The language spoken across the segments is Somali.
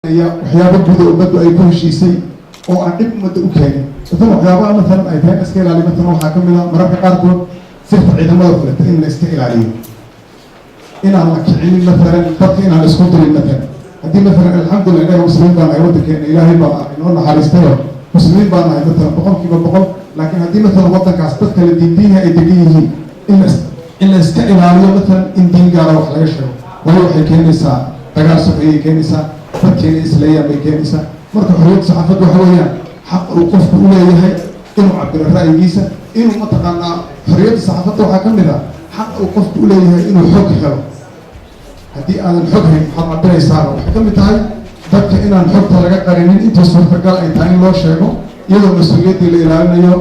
Waxyaabo guud oo ummaddu ay ku heshiisay oo aan dhib ummadda u keenin. Maalan, waxyaabaha maalan ay tahay in iska ilaaliyo, maalan, waxaa ka mid a mararka qaarkood sirta ciidamada kaleta in la iska ilaaliyo, inaan la kicinin maalan dadka, inaan isku dirin. Maalan, haddii maalan, alxamdulillah, ilahi, muslimiin baan nahay, waddankeena Ilaahay baa inoo naxariistayo, muslimiin baan nahay maalan 100%. Laakiin haddii maalan waddankaas dad kale diindiinha ay degan yihiin, in la iska ilaaliyo maalan in diin gaara wax laga sheego, waayo waxay keenaysaa dagaal sokeeyay keenaysaa, dadkeena isleeyaan bay keenaysaa. Marka xorriyadda saxaafadda waxa weeyaan xaq uu qofku u leeyahay inuu cabiro ra'yigiisa, inuu mataqaanaa. Xorriyadda saxaafadda waxaa ka mid ah xaq uu qofku u leeyahay inuu xog helo. Haddii aadan xog hayn, maxaad cabiraysaaba? Waxay ka mid tahay dadka inaan xogta laga qarinin, intii suurtagal ay tahay in loo sheego, iyadoo mas-uuliyaddii la ilaalinayo.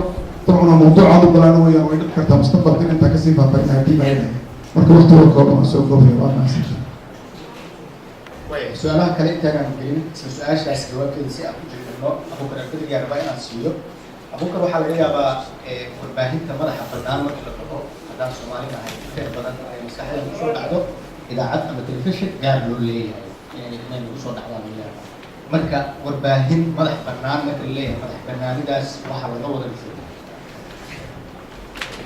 Dabcan waa mawduucaad u balaaran weyaan, way dhici kartaa mustaqbalka in intaa kasii faahfaahin haddii baa. Marka waqti warkooda waan soo koobaya, waa mahadsan. Waaya, su-aalaha kale intaanaan gelin, isla su-aashaas jawaabteeda si aan ku jirno, Abuukar Albedrigaa rabaa inaan siiyo. Abuukar, waxaa laga yaabaa warbaahinta madaxa bannaan marka la dhaho, haddaan Soomaali nahay, inteeda badan ay maskaxdeena kusoo dhacdo idaacad ama telefishin gaar loo leeyahay inay nagu soo dhacdaan laga yaabaa. Marka warbaahin madax bannaan marka la leeyahay, madax bannaanidaas waxaa laga wada dhisay?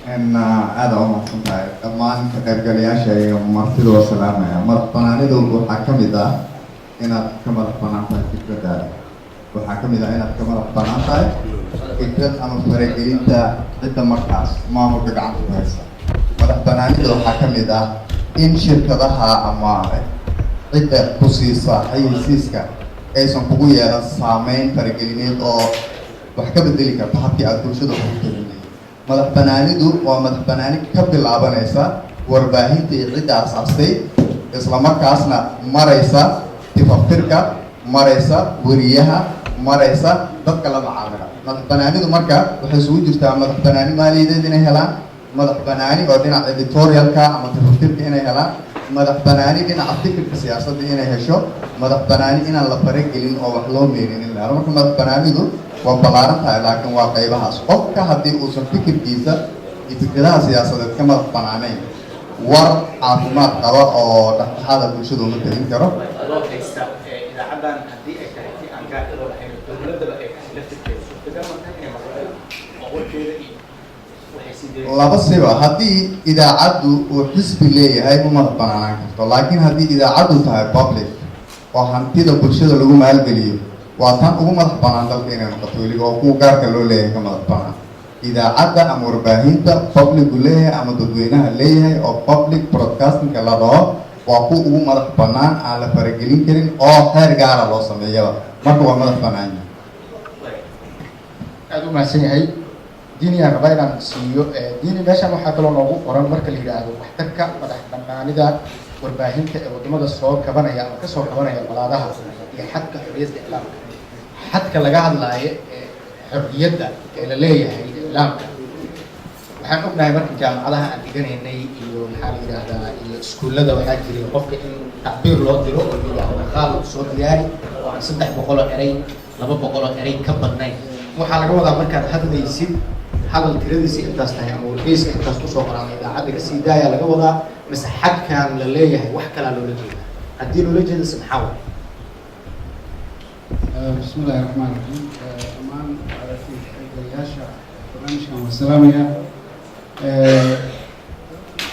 Aada u mahadsan tahay. Dhammaan ka qaybgalayaasha iyo martida waa salaamaya. Madax banaanidu waxaa ka mid ah inaad ka madax banaan tahay fikradaada, waxaa ka mid ah inaad ka madax banaan tahay fikrad ama faragelinta cidda markaas maamulka gacanta ku haysa. Madax banaanida waxaa ka mid ah in shirkadaha ama cidda ku siisa xayeysiiska aysan kugu yeelan saameyn faragelineed oo wax ka bedeli karta habkii aada bulshada ugu talinayay. Madax banaanidu waa madax banaani ka bilaabanaysa warbaahinta iyo cidda asaastay, isla markaasna maraysa tifaftirka, maraysa weriyaha, maraysa dadka la macaamila. Madax banaanidu marka waxay isugu jirtaa madax banaani maaliyadeed inay helaan, madax banaani oo dhinaca editorialka ama tifaftirka inay helaan, madax banaani dhinaca fikirka siyaasadda inay hesho, madax banaani inaan la faragelin oo wax loo meelinin la helo. Marka madax banaanidu waa ballaaran tahay, laakiin waa qaybahaas. Qofka haddii uusan fikirkiisa iyo fikradaha siyaasadeed ka madax banaanayn, war caafimaad qaba oo dhexdhexaada bulshada uma tegin karo. Adoo haysta idaacaddan, haddii ay tahay ti aan gaarka loo lahayn, dowladdaba ay tahay laftirkeeda, suurtagal ma tahay inay maqlaan oo warkeeda iyo waxay sii deyn? Laba siba. Haddii idaacaddu uu xisbi leeyahay, ma madax banaanaan karto, laakiin haddii idaacaddu tahay public oo hantida bulshada lagu maalgeliyo, waa tan ugu madax banaan dalka inay noqoto weliba, oo kuwa gaarka loo leeyahay ka madax banaan. Idaacadda ama warbaahinta publicu leeyahay ama dadweynaha leeyahay oo public broadcastingka la dhaho waa kuwa ugu madax banaan, aan la faragelin karin oo xeer gaara loo sameeyaba. Marka waa madax banaan yihin. Aada u mahadsan yahay. Diini aan rabaa inaan siiyo. Diini, meeshan waxaa kaloo noogu qoran, marka la yidhaahdo waxtarka madax banaanida warbaahinta ee waddamada soo kabanaya ama kasoo kabanaya colaadaha iyo xadka xorriyadda iclaamka, xadka laga hadlaayo ee xorriyadda ee la leeyahay iclaamka, waxaan ognahay marka jaamacadaha aan dhiganaynay iyo maxaa la yidhaahdaa iyo iskuullada, waxaa jiray qofka in tacbiir loo diro oo la yidhaahdo maqaal soo diyaari oo aan 300 oo eray, 200 oo eray ka badnayn. Waxaa laga wadaa markaad hadlaysid hadal tiradiisa intaas tahay ama wargeyska intaas kusoo qoran ama idaacadda kasii daaya laga wadaa, mise xadkan la leeyahay wax kalaa loola jeedaa? Haddii loola jeeda se, maxaa waay? بسم الله الرحمن الرحيم. Dhammaan qaybgalayaasha barnaamijkan waan salaamaya.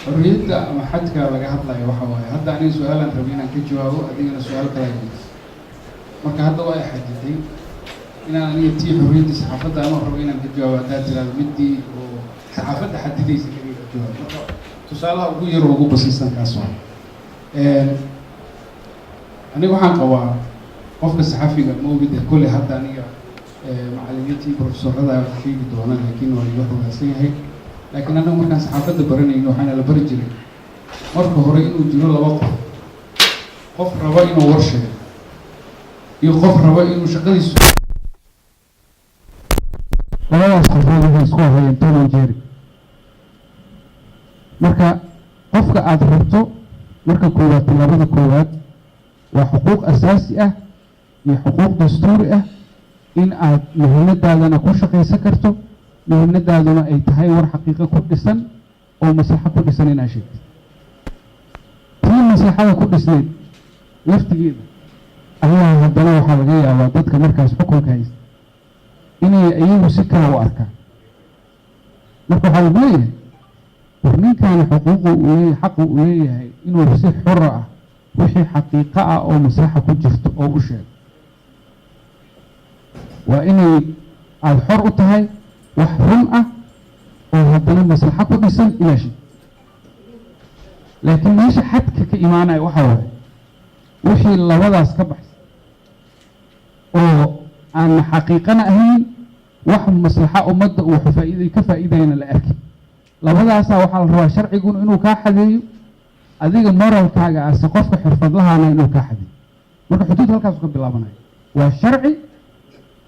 Xorriyadda ama xadka laga hadlayo waxa waaye, hadda aniga su-aalaan rabay inaan ka jawaabo, adigana su-aal kala weydiisay. Marka hadda waa ay xadiday inaan aniga tii xorriyadda saxaafadda anoo rabo inaan ka jawaabo, haddaad tiraahdo midii oo saxaafadda xadidaysa kaliya ka jawaabo. Marka tusaalaha ugu yar oo ugu basiisan kaas waa, aniga waxaan qabaa qofka saxafiga ma ogid ee kolley hadda aniga macallimiintii professorada sheegi doona, laakiin waa iga xogaansan yahay. Laakiin annagu markaan saxaafadda baranayno, waxaana la bari jiray marka hore inuu jiro laba qof: qof raba inuu war sheego iyo qof raba inuu shaqadiisu. Labadaas qofood waxay isku ahayeen Tom and Jerry. Marka qofka aada rabto, marka koowaad, tallaabada koowaad waa xuquuq asaasi ah iyo xuquuq dastuuri ah in aad muhiimadaadana ku shaqaysan karto, muhiimadaaduna ay tahay war xaqiiqo ku dhisan oo maslaxo ku dhisan inaad sheegtid. Tii maslaxada ku dhisnayd laftigeeda Ayaa haddana waxaa laga yaabaa dadka markaas xukunka haysta inay iyagu si kale u arkaan. Marka waxaa lagu leeyahay, war ninkaani xuquuqu uu leeyahay, xaqu uu leeyahay inuu si xora ah wixii xaqiiqo ah oo maslaxa ku jirto oo u sheego. Waa inay aada xor u tahay wax run ah oo haddana maslaxo ku dhisan inaa sheeg. Laakiin meesha xadka ka imaanaya waxaa waaye wixii labadaas ka baxsan oo aan xaqiiqana ahayn, wax maslaxa ummadda uu faa'iiday ka faa'iidayna la arki. Labadaasaa waxaa la rabaa sharciguna inuu kaa xadeeyo, adiga moralkaaga ase qofka xirfadlahana inuu kaa xadeeyo. Marka xuduud halkaasu ka bilaabanaya, waa sharci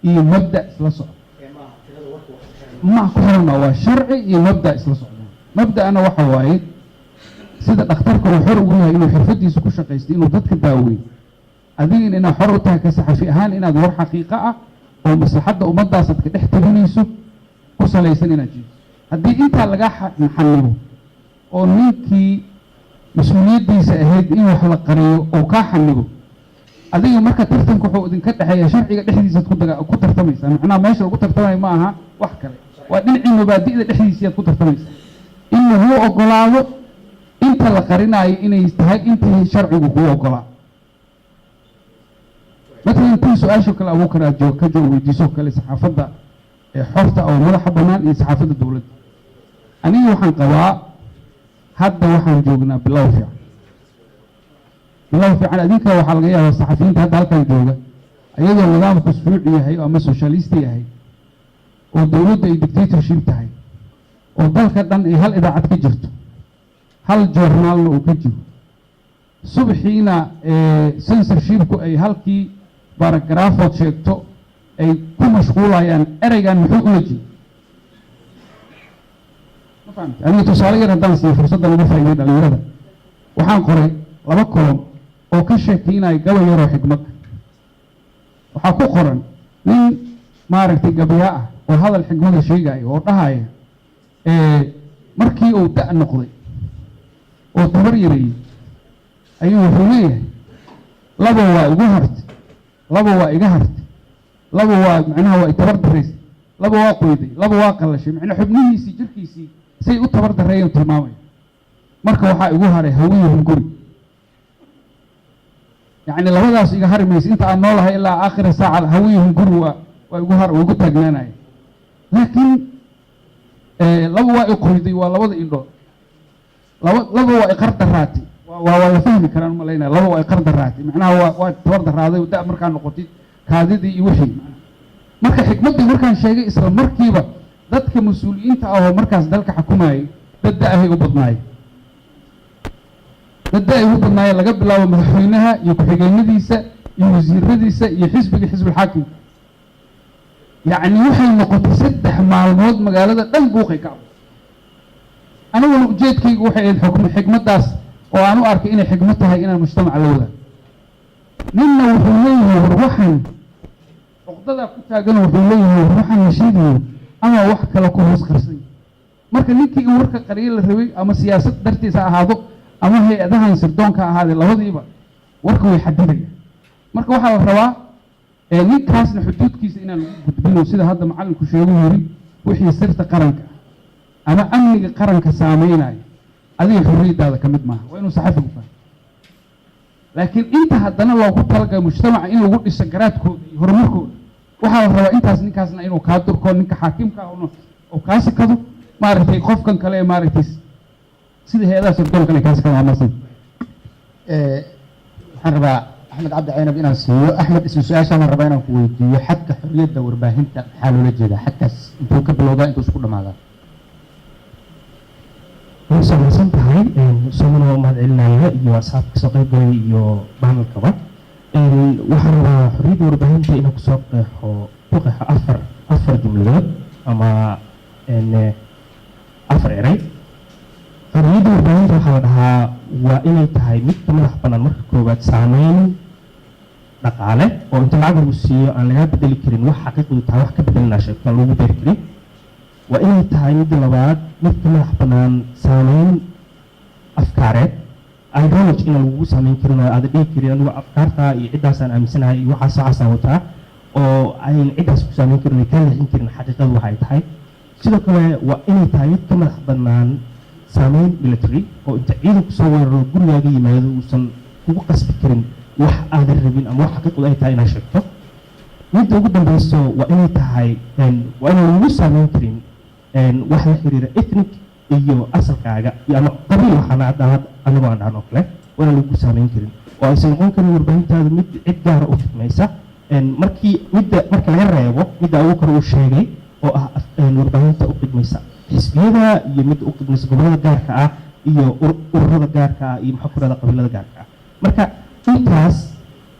iyo mabda isla socda. Ma ku xiran ma, waa sharci iyo mabda isla socda. Mabda'ana waxa waaye sida dhakhtarka uu xor ugu yahay inuu xirfadiisa ku shaqaysto, inuu dadka daaweeyo, adigina inaad xor u tahay ka saxafi ahaan inaad war xaqiiqo ah oo maslaxadda ummaddaas aad ka dhex tabinayso ku salaysan inaad jeedo. Haddii intaa laga xanibo oo ninkii mas-uuliyaddiisa ahayd in wax la qariyo oo kaa xanibo adiga, marka tartanka wuxuu idinka dhexeeya sharciga dhexdiisaad ku tartamaysaa. Macnaha meesha lagu tartamayo ma aha wax kale, waa dhinacii mabaadi'da dhexdiisiiaad ku tartamaysaa, in laguu ogolaado inta la qarinaayo inay tahay intii sharcigu kuu ogolaa. Matalan tii su-aasho kale Abuukar aad joog ka joog weydiiso kale, saxaafadda ee xorta oo madaxa bannaan iyo saxaafadda dowladda, aniga waxaan qabaa hadda waxaan joognaa bilow fiican, bilow fiican. Adinka waxaa laga yaabaa saxafiyiinta hadda halkan jooga, iyadoo nidaamku shuuci yahay ama socialist yahay oo dowladda ay dictatorship tahay oo dalka dhan ay hal idaacad ka jirto, hal joornaalna uu ka jiro, subaxiina censorshipku ay halkii paragraph-ood sheegto ay ku mashquulayaan ereygan muxuu ula jeeda. Ma fahamti? Aniga tusaale yar haddaan siiyo, fursadda lagu faa'iiday dhalinyarada, waxaan qoray laba column oo ka sheekeynaya gabay yaroo xikmad. Waxaa ku qoran nin maaragtay gabyaa ah oo hadal xikmada sheegaya oo dhahaya markii uu da' noqday oo tabar yareeyey ayuu wuxuu leeyahay, laba waa igu hartay, laba waa iga hartay, laba waa macnaha waa tabar daraysay, laba waa qoyday, laba waa qallashay. Macnaa xubnihiisii jirkiisii say u tabar dareeyeen tilmaamaya. Marka waxaa igu haray hawiyo hunguri, yacni labadaas iga hari maysa inta aan noolahay ilaa aakhira saaca. Hawiyo hunguri waa igu har, waa igu taagnaanaya. Laakiin laba waa i qoyday, waa labada indhood. Laba waa iqar daraatay, waa la fahmi karaan umalaynaya. Laba waa iqar daraatay, macnaha waa tabar daraaday da markaa noqotid kaadidii iyo wixii. Marka xikmaddii markaan sheegay, isla markiiba dadka mas-uuliyiinta ah oo markaas dalka xukumayay dad da-ahay u badnaayeen, dad da-ay u badnaayeen, laga bilaabo madaxweynaha iyo ku-xigeenadiisa iyo wasiiradiisa iyo xisbiga xisbulxaakimka. Yacni waxay noqotay 3 maalmood magaalada dhan buuqay ka abuurtay. Aniguna ujeedkaygu waxay ahayd xukm xikmaddaas oo aan u arkay inay xikmad tahay inaan mujtamaca la wadaago. Ninna wuxuu leeyahay, war waxaan cuqdadaa ku taagan, wuxuu leeyahay, war waxaan la sheegayo ama wax kale ku hoos qarsan yahay. Marka ninkii in warka qariyo la rabay, ama siyaasad dartiis ha ahaado ama hay-adahan sirdoonka ahaadee, labadiiba warka way xadidayaan. Marka waxaa la rabaa ninkaasna xuduudkiisa inaan lagu gudbino, sida hadda macallinku sheegu yiri, wixii sirta qaranka ah ama amniga qaranka saameynaya adiga xorriyaddaada ka mid maaha, waa inuu saxafigu fahmo. Laakiin inta haddana loogu talagalay mujtamaca in lagu dhiso garaadkooda iyo horumarkooda, waxaa la rabaa intaas ninkaasna inuu kaa durko, ninka xaakimka ah oo kaa sikado, maaragtay, qofkan kale ee maaragtay sida hay-adaha sirdoonkan ay kaa sikado. Waa mahadsan. Waxaan rabaa Axmed Cabdi Caynab inaan siiyo. Axmed, isla su-aashaan rabaa inaan ku weydiiyo: xadka xorriyadda warbaahinta maxaa loola jeedaa? Xadkaas intuu ka bilowdaa, intuu isku dhamaadaa? Waa samaysan tahay. Soomana waa mahad celinaya iyo asxaabta kasoo qayb galay iyo panelkaba. Waxaan rabaa xorriyadda warbaahinta inaan kusoo qeexo, ku qeexo afar jumladood ama afar eray. Xorriyadda warbaahinta waxaa la dhahaa waa inay tahay mid ka madax bannaan, marka koowaad, saameyn dhaqaale oo inta lacag lagu siiyo aan lagaa bedeli karin wax xaqiiqdu tahay, wax ka bedelinaa sheegto aan lagu beeri karin. Waa inay tahay, midda labaad, mid ka madax bannaan saameyn afkaareed. Ideology inaan lagugu saameyn karin oo aadan dhihi karin anigu afkaarta iyo ciddaasaan aaminsanahay iyo waxaas waxaasaan wataa, oo ayn ciddaas ku saameyn karin, ay kaa leexin karin xaqiiqadu waxa ay tahay. Sidoo kale waa inay tahay mid ka madax bannaan saameyn military, oo inta ciidanku soo weeraro gurigaaga yimaado uusan kugu qasbi karin wax aadan rabin ama wax xaqiiqdu ay tahay inaad sheegto. Midda ugu dambeyso waa inay tahay waa inaan lagu saameyn karin wax la xiriira ethnic iyo asalkaaga iyo ama qabiil, waxaana hadda anagoo aan dhahno kale, waa inaan lagu saameyn karin oo aysan noqon karin warbaahintaadu mid cid gaara u khidmaysa. Markii midda marka laga reebo midda Abuukar uu sheegay oo ah warbaahinta u khidmaysa xisbiyada iyo midda u khidmaysa gobollada gaarka ah iyo ururada gaarka ah iyo, maxaa ku rahda, qabiilada gaarka ah. Marka intaas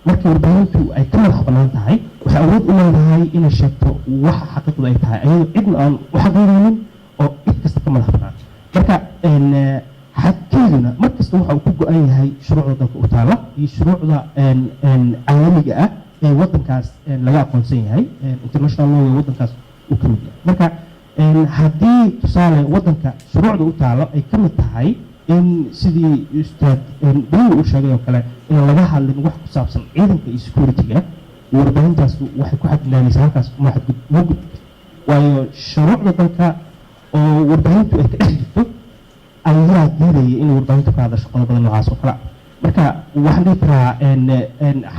markii warbaahintu ay ka madax bannaan tahay, waxay awood u leedahay inay sheegto waxa xaqiiqdu ay tahay, ayadoo cidna aan u xaqiiraynin oo cid kasta ka madax bannaan. Marka xadkeeduna mar kasta waxa uu ku go-an yahay shuruucda dalka u taala iyo shuruucda caalamiga ah ee waddankaas laga aqoonsan yahay, international law ee waddankaas uu ka mid yahay. Marka haddii tusaale waddanka shuruucda u taalo ay ka mid tahay in sidii ustaad Beriwi uu sheegay oo kale inaan laga hadlin wax ku saabsan ciidanka iyo security-ga, warbaahintaas waxay ku xadgudnaanaysaa halkaas, uma xadgud ma gudbi, waayo shuruucda dalka oo warbaahintu ay ka dhex jirto ayaa diidaya inay warbaahintu ka hadasho qodobada noocaas oo kale ah. Marka waxaan dhihi karaa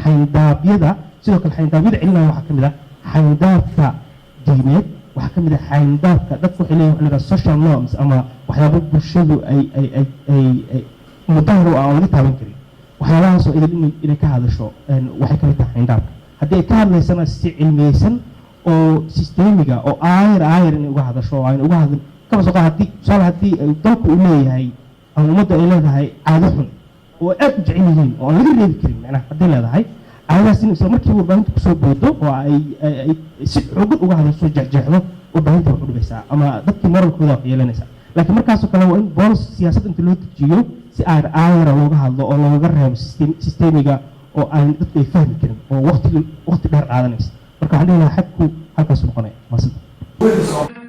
xayndaabyada, sidoo kale xayndaabyada celinaya waxaa ka mid ah xayndaabka diimeed, waxaa ka mid ah xayndaabka dadku waxay leeyihin waxa la yidhaha social norms ama waxyaabo bulshadu ay mudahar u ah oo laga taaban karin. Waxyaabahaasoo idil inay ka hadasho waxay ka mid tahay xayndaabka. Haddii ay ka hadlaysana, si cilmiyeysan oo systemic-ga oo aayar aayar inay uga hadasho oo ayna uga hadlin kaba soo qaad. Haddii tusaale haddii ay dalku uu leeyahay ama ummadda ay leedahay caado xun oo aad u jecel yihiin oo aan laga reebi karin, macnaha hadday leedahay caadadaas, in isla markiiba warbaahinta kusoo boodo oo ay si xoogan uga hadasho, jeexjeexdo, warbaahinta wax u dhibaysaa ama dadkii moralkooda wax yeelanaysaa. Laakiin markaasoo kale waa in boolis siyaasad inta loo dejiyo si aayar aayara looga hadlo oo looga reebo systemic-ga oo aan dadku ay fahmi karin oo waqti dheer qaadanaysa. Marka waxaan dhihi lahaa xadku halkaasuu noqonaya. Maasanta.